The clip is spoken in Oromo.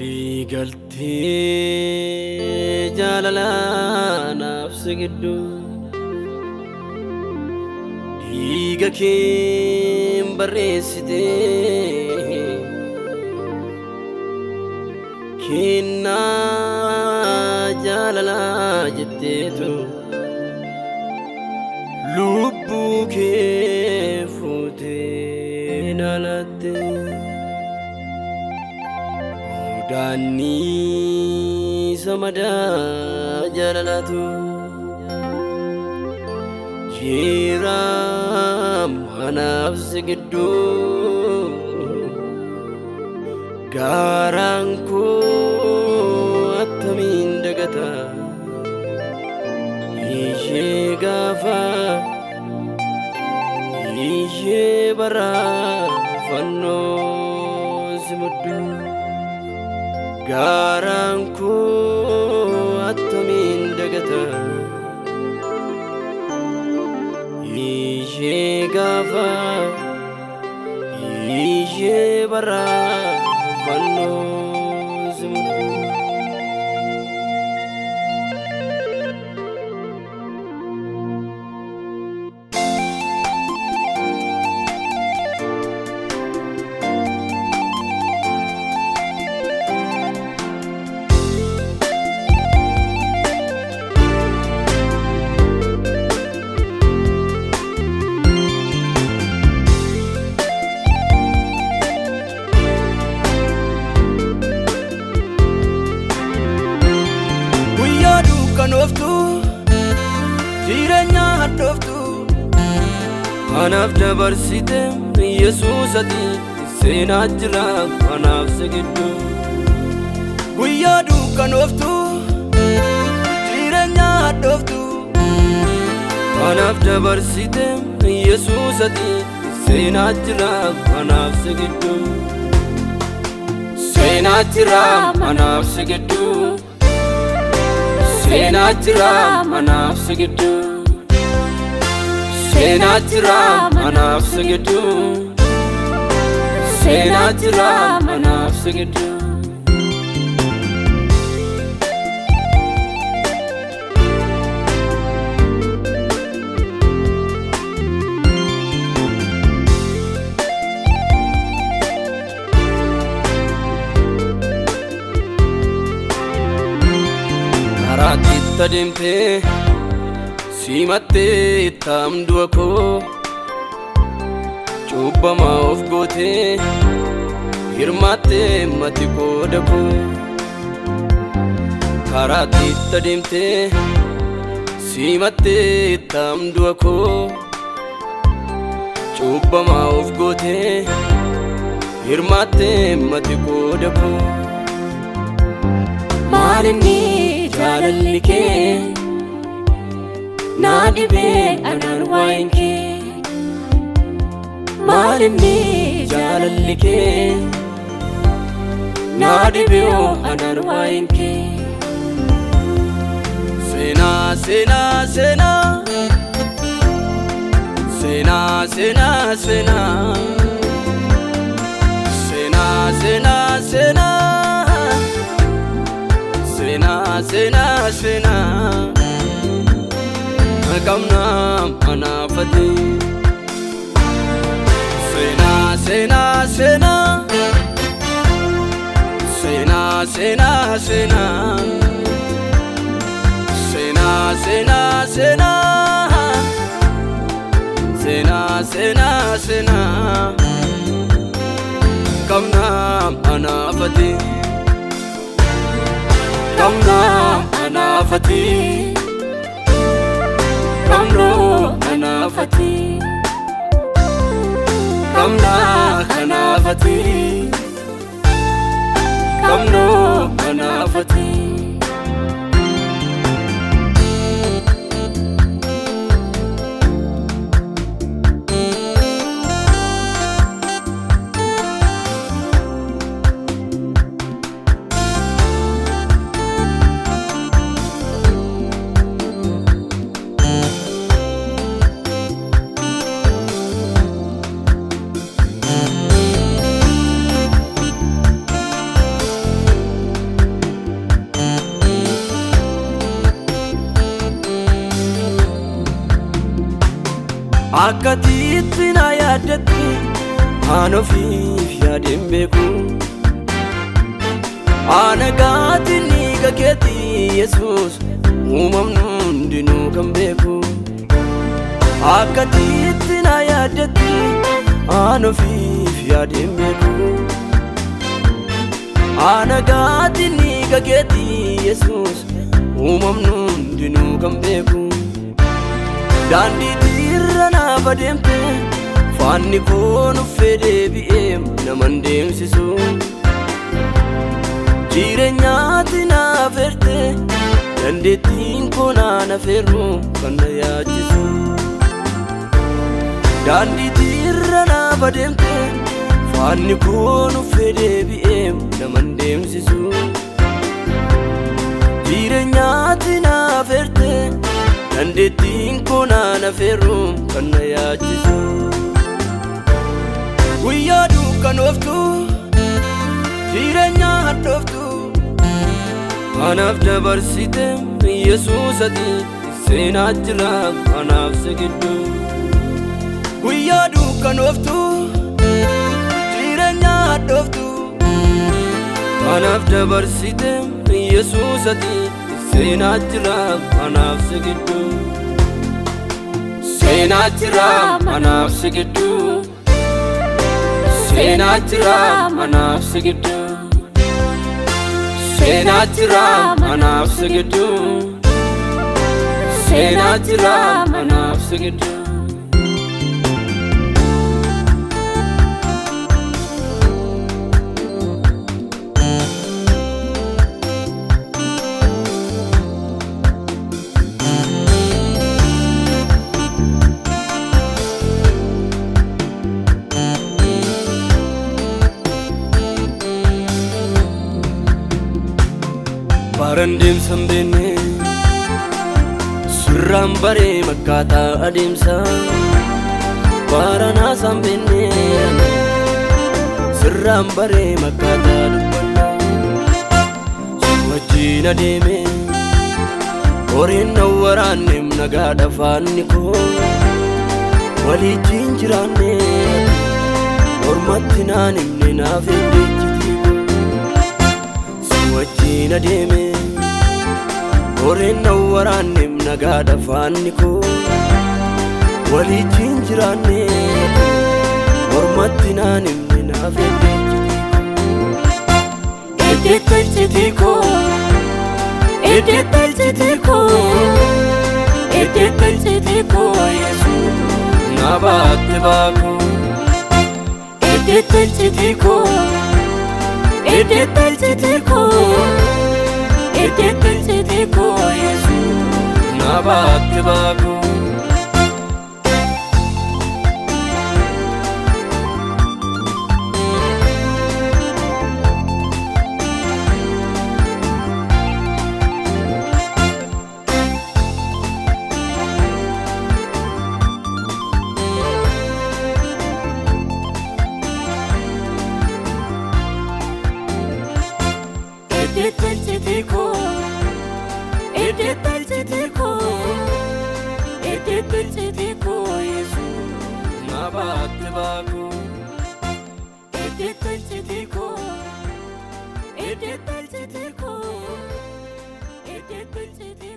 Walii galtee jaalalaa naaf si gidduu dhiiga keen barreessitee kennaa jaalalaa jetteetu lubbuu kee fuutee na laatte. Godaannisa madaa jaalalaatu jira anaaf si gidduu gaaraan koo attamiin dagata ishee gaafa ishee bara fannoo si muddu. Gaaraan koo attamiin dagata ishee gaafa ishee bara fannoo si muddu. Guyyaa dukkanooftu jireenya hadhooftu anaaf dabarsite Yesuus ati seenaa jira anaaf si gidduu. Guyyaa dukkanooftu jireenya hadhooftu anaaf dabarsite Yesuus ati seenaa jira anaaf si gidduu. Seenaa jira anaaf si gidduu. Seenaa jira anaaf si gidduu. Seenaa jira anaaf si gidduu. Seenaa jira anaaf si gidduu. Karaatti itti adeemtee simattee ittaam du'a koo cubbamaa of gootee hirmaattee mati qooda koo. Karaatti itti adeemtee simattee ittaam du'a koo cubbamaa of gootee hirmaattee mati qooda koo. Maalinni jaalalli kee naa dhibee anaan waa'een kee. Maalinni Jaalalli kee naa dhibee anaan waa'een kee. Seenaa seenaa seenaa seenaa seenaa seenaa seenaa seenaa seenaa seenaa seenaa seenaa qabnaa anaafate. Seenaa seenaa seenaa seenaa seenaa seenaa seenaa seenaa seenaa seenaa seenaa seenaa qabnaa anaafate. Qabnaa anaafate. Qabnoo anaafate. Qabnaa kanaafate. Qabnoo anaafate. Akka tiitti na yaaddatti aan ofiif yaadeen beeku. Ana gaatiin dhiiga keetii Yesuus uumamni hundinuu kan beeku. Akka tiitti na yaaddatti aan ofiif yaadeen beeku. Ana gaatiin dhiiga keetii Yesuus uumamni hundinuu kan beeku. Daandii irra naaf adeemte faanni koo nuffee deebi'ee naman deemsisu. Jireenyaati naaf erte dandeettiin koo naan afeerru kan na yaachisu. Daandii irra naaf adeemte faanni koo nuffee deebi'ee naman deemsisu. Jireenyaati naaf erte dandeettiin koo naan afeerru kan na yaachisu. Guyyaa dukkanooftu jireenya hadhooftu anaaf dabarsite Yesuus ati seenaa jira anaaf si gidduu. Guyyaa dukkanooftu jireenya hadhooftu anaaf dabarsite Yesuus ati seenaa jira anaaf si gidduu. Seenaa jira anaaf si gidduu. Seenaa jira anaaf si gidduu. Seenaa jira anaaf si gidduu. Seenaa jira anaaf si gidduu. Baran deemsa hin beekne sirraan baree makkaataa adeemsa. Baran haasaa hin beekne sirraan baree makkaataa dubbannaa. Si wajjin adeeme horeen na waraanneem nagaadha faanni koo. Waliijjiin jiraanne mormatti naan himne naaf hin deechitii koo. Si wajjin adeeme horeen na waraanneem nagaadha faanni koo. Waliijjiin jiraanne mormatti naan himne naaf hin deechitii koo. Iddoo iccitii koo, iddoo iccitii koo, iddoo iccitii koo Yesuus. Na baatte baakuu. Iddoo iccitii koo, iddoo iccitii koo, iddoo iccitii koo Yesuus. Na baatte baakuu. Iddoo iccitii koo, iddoo iccitii koo, iddoo iccitii koo Yesuus. Na baatte baakuu. Iddoo iccitii koo, iddoo iccitii koo, iddoo iccitii.